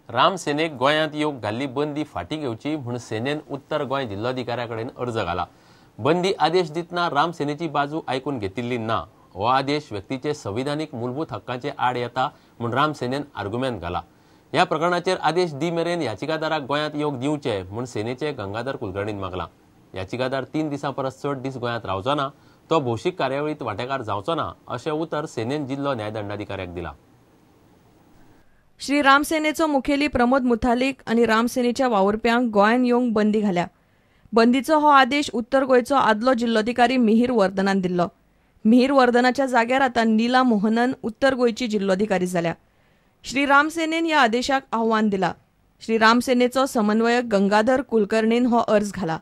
Ram Sinek गोंयांत येवंक घाल्ली बंदी फाटीं घेवची म्हूण सेनेन उत्तर गोंय जिल्लोधिकाऱ्या कडेन अर्ज घाला. बंदी आदेश दितना राम सेनेची बाजू आयकून घेतिल्ली ना. हो आदेश व्यक्तीचे संविधानीक मूलभूत हक्कांचे आड येता म्हूण राम सेनेन आर्गुमेंत घाला. ह्या प्रकरणाचेर आदेश दी मेरेन याचिकादाराक गोंयांत येवंक दिवचे म्हूण सेनेचे गंगाधर कुलकर्णीन मागला. याचिकादार 3 दिसां परस चड दीस गोंयांत रावचो ना, तो भौशीक कार्यावळींत वांटेकार जावचो ना अशें उतर सेनेन जिल्लो न्यायदंडाधिकाऱ्याक दिला. श्री रामसेनेचो मुखेली प्रमोद मुथालिक आनी रामसेनेच्या वावुरप्यांक गोंयांत येवंक बंदी घाल्या. बंदीचो हो आदेश उत्तर गोंयचो आदलो जिल्लोधिकारी मिहीर वर्धनान दिल्लो. मिहीर वर्धनाच्या जाग्यार आतां नीला मोहनन उत्तर गोंयची जिल्लोधिकारी जाल्या. श्री रामसेनेन ह्या आदेशाक आव्हान दिला. श्री रामसेनेचो समन्वयक गंगाधर कुलकर्णीन हो अर्ज घाला.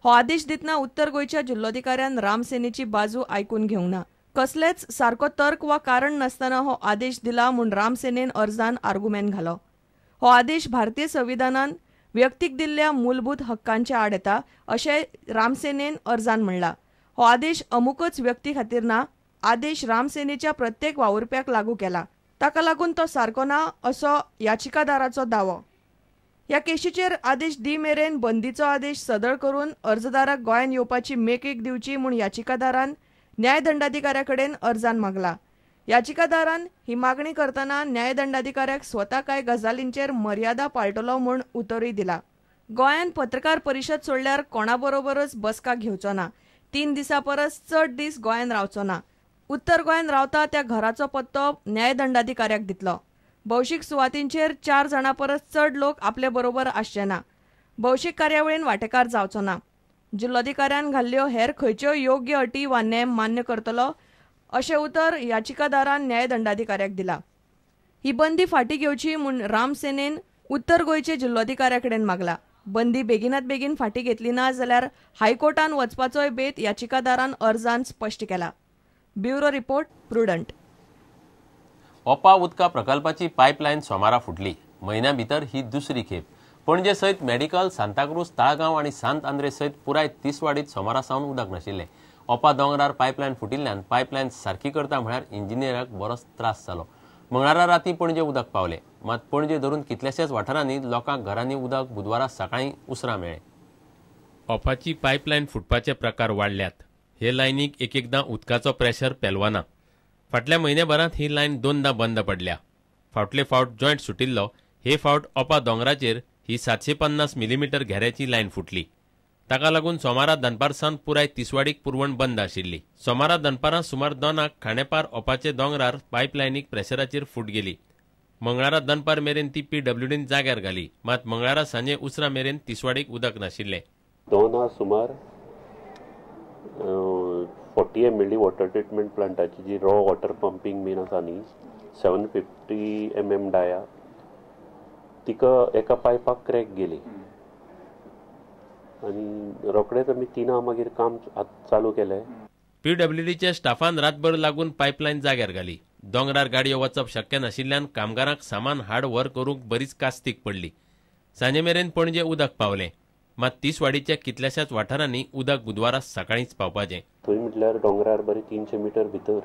हो आदेश दितना उत्तर गोंयच्या जिल्लोधिकाऱ्यान रामसेनेची बाजू आयकून घेवंक ना. कसलेच सारको तर्क वा कारण नासतना हो आदेश दिला म्हूण रामसेनेन अर्जान आर्गुमेंत घालो. हो आदेश भारतीय संविधानान व्यक्तीक दिल्ल्या मूलभूत हक्कांच्या आड येता अशें रामसेनेन अर्जान म्हणलां. हो आदेश अमुकच व्यक्ती खातीर ना, आदेश रामसेनेच्या प्रत्येक वावुरप्याक लागू केला, ताका लागून तो सारको ना असो याचिकादाराचो दावो. ह्या केशीचेर आदेश दी मेरेन बंदीचो आदेश सदळ करून अर्जदाराक गोंयांत येवपाची मेकळीक दिवची म्हूण याचिकादारान न्यायदंडाधिकाऱ्या कडेन अर्जान मागला. याचिकादारान ही मागणी करतना न्यायदंडाधिकाऱ्याक स्वता कांय गजालींचेर मर्यादा पाळटलो म्हूण उतरूय दिला. गोंयांत पत्रकार परिशद सोडल्यार कोणाबरोबरच बसका घेवचो ना, 3 दिसां परस चड दीस गोंयांत रावचो ना, उत्तर गोंयांत रावता त्या घराचो पत्तो न्यायदंडाधिकाऱ्याक दितलो, भौशीक सुवातींचेर 4 जाणां परस चड लोक आपले बरोबर आसचे ना, भौशीक कार्यावळीन वांटेकार जावचो ना, जिल्लोधिकाऱ्यान घाल्ल्यो हेर खंयच्यो योग्य अटी वा नेम मान्य करतलो अशें उतर याचिकादारान न्यायदंडाधिकाऱ्याक दिला. ही बंदी फाटीं घेवची म्हूण रामसेनेन उत्तर गोंयचे जिल्लोधिकाऱ्या कडेन मागला. बंदी बेगिनात बेगीन फाटीं घेतली ना जाल्यार हायकोर्टान वचपाचोय बेत याचिकादारान अर्जान स्पश्ट केला. Bureau report, Prudent. Opa उदका प्रकल्पाची पायपलायन सोमारा फुटली. म्हयन्या भितर ही दुसरी खेप. पणजे सयत मेडिकल, सांताक्रूज, ताळगांव आनी सांत आंद्रे सयत पुराय तिसवाडीत सोमारा सावन उदक नाशिल्लें. ओपा दोंगरार पायपलायन फुटिल्ल्यान पायपलायन सारकी करता म्हळ्यार इंजिनियराक बरोच त्रास जालो. मंगळारा राती पणजे उदक पावलें, मात पणजे धरून कितल्याशाच वाठारांनी लोकांक घरांनी उदक बुधवारा सकाळीं उसरां मेळ्ळें. ओपाची पायपलायन फुटपाचे प्रकार वाडल्यात. हे लायनीक एक एकदां उदकाचो प्रेशर पेलवना. फाटल्या म्हयन्याभरांत ही लायन 2दा बंद पडल्या. फावटले फावट जॉयंट सुटिल्लो, हे फावट ओपा दोंगराचेर ही 750 मिलीमीटर घेऱ्याची लायन फुटली. ताका लागून सोमारा दनपार सावन पुराय तिसवाडीक पुरवण बंद आशिल्ली. सोमारा दनपारां सुमार 2 खांडेपार ओपाचे दोंगरार पायपलायनीक प्रेशराचेर फूट गेली. मंगळारा दनपार मेरेन ती पीडब्ल्यूडीन जाग्यार घाली, मात मंगळारा सांजे उसरां मेरेन तिसवाडीक उदक नाशिल्लें. 2 सुमार 40 MLD water treatment प्लांटाची जी रॉ वॉटर पंपींग मेन आसा न्ही, 750 mm डाया, तिका एका पायपाक क्रॅक गेली आनी रोखडेच आमी 3 मागीर काम चालू केलें. पीडब्ल्यूडीच्या स्टाफान रातभर लागून पायपलायन जाग्यार घाली. दोंगरार गाडयो वचप शक्य नाशिल्ल्यान कामगारांक सामान हाड व्हर करूंक बरीच कास्तीक पडली. सांजे मेरेन पणजे उदक पावलें, मात तिसवाडीच्या कितल्याशाच वाठारांनी उदक बुधवारा सकाळींच पावपाचें. थंय म्हटल्यार दोंगरार बरें 300 मिटर भितर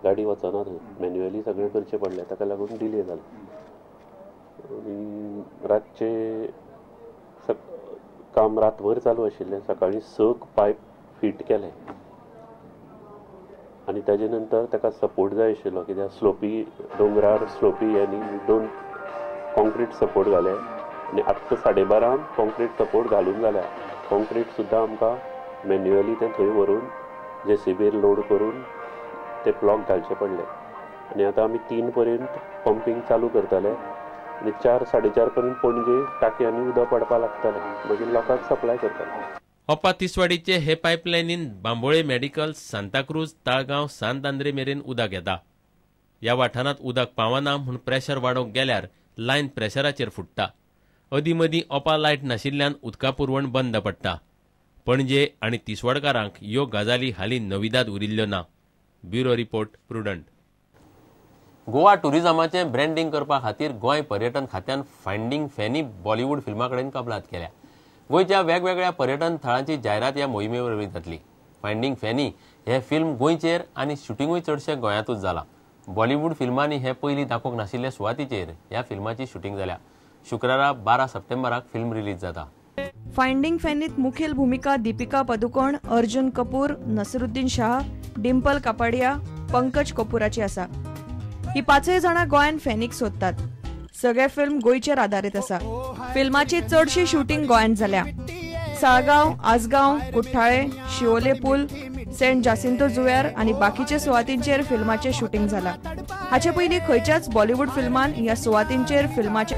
गाडी वचना, थंय मॅन्युअली सगळें करचें पडलें, ताका लागून डिले जालो. आनी रातचें काम रातभर चालू आशिल्लें. सकाळीं 6 पायप फिट केले आनी ताजे नंतर ताका सपोर्ट जाय आशिल्लो, कित्याक स्लोपी दोंगरार स्लोपी आनी 2 कॉन्क्रीट सपोर्ट घाले आनी आत्तां 12:30 कॉन्क्रीट सपोर्ट घालून जाल्या. कॉन्क्रीट सुद्दां आमकां मॅन्युअली तें थंय व्हरून जेसीबीर लोड करून ते ब्लॉक घालचे पडले. आनी आतां आमी 3 पर्यंत पंपींग चालू करतले आनी 4, 4:30 पर्यंत पणजे टाकयांनी उदक पडपाक लागतलें, मागीर लोकांक सप्लाय करतले. ओपा तिसवाडीचे हे पायपलायनीन बांबोळे मेडिकल, सांताक्रूज, ताळगांव, सांत आंद्रे मेरेन उदक येता. ह्या वाठारांत उदक पावना म्हूण प्रेशर वाडोवंक गेल्यार लायन प्रेशराचेर फुट्टा. अदीं मदीं ओपा लायट नाशिल्ल्यान उदका पुरवण बंद पडटा. पणजे आनी तिसवाडकारांक ह्यो गजाली हालीं नविदाद उरिल्ल्यो ना. Bureau report, Prudent. Goa टुरिझमाचें ब्रँडींग करपा खातीर गोंय पर्यटन खात्यान फायंडींग फॅनी बॉलिवूड फिल्मा कडेन कबलात केल्या. गोंयच्या वेगवेगळ्या पर्यटन थळांची जायरात ह्या मोहिमे वरवीं जातली. फायंडींग फॅनी हे फिल्म गोंयचेर आनी शुटिंगूय चडशें गोंयांतूच जालां. बॉलिवूड फिल्मांनी हे पयलीं दाखोवंक नाशिल्ले सुवातीचेर ह्या फिल्माची शुटींग जाल्या. शुक्रारा 12 सप्टेंबराक फिल्म रिलीज जाता. फायंडींग फॅनीत मुखेल भूमिका दीपिका पदुकोण, अर्जुन कपूर, नसरुद्दीन शाह, डिम्पल कापाडिया, पंकज कपूराची आसा. ही पांचय जाणां गोंयान फॅनीक सोदतात. सगळे फिल्म गोंयचेर आदारीत आसा. फिल्माची चडशी शुटींग गोंयांत जाल्या. साळगांव, आसगांव, कुठ्ठाळे, शिवोले पूल, सेंट जासिंतो जुव्यार आनी बाकीच्या सुवातींचेर फिल्माचें शुटींग जाला. हाचे पयलीं खंयच्याच बॉलिवूड फिल्मान ह्या सुवातींचेर फिल्माचें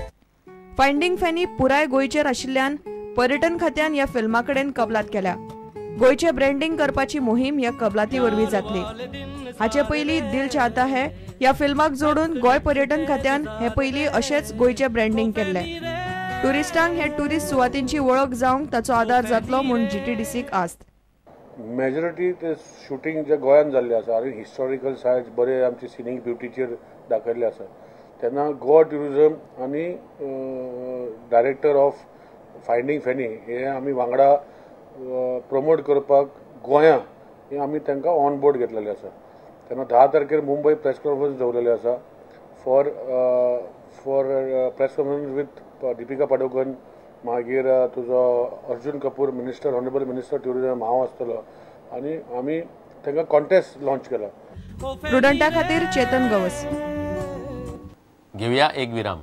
फायंडींग फॅनी पुराय गोंयचेर आशिल्ल्यान पर्यटन खात्यान ह्या फिल्मा कडेन कबलात केल्या. गोंयचें ब्रँडींग करपाची मोहीम ह्या कबलाती वरवीं जातली. हाचे पयलीं दिल चाहता है ह्या फिल्माक जोडून गोंय पर्यटन खात्यान हे पयलीं अशेंच गोंयचें ब्रँडींग केल्लें. ट्युरिस्टांक हे ट्युरिस्ट सुवातींची वळख जावंक ताचो आदार जातलो म्हूण जीटीडीसीक आस्त. मेजॉरिटी ते शुटींग जे गोंयांत जाल्लें आसा आनी हिस्टॉरिकल सायट्स बरे आमची सिनीक ब्युटीचेर दाखयल्ले आसा. तेन्ना गोवा ट्युरिजम आनी डायरेक्टर ऑफ फायंडींग फॅनी हे आमी वांगडा प्रमोट करपाक गोंया हे आमी तांकां ऑन बोर्ड घेतलेले आसा. तेन्ना 10 तारखेर मुंबय प्रेस कॉन्फरन्स दवरलेले आसा for press conference with Deepika Padukone, मागीर तुजो Arjun Kapoor minister, honourable minister tourism हांव आसतलो आनी आमी तांकां कॉन्टेस्ट लॉन्च केला. प्रुडंटा खातीर चेतन गवस. घेवया एक विराम.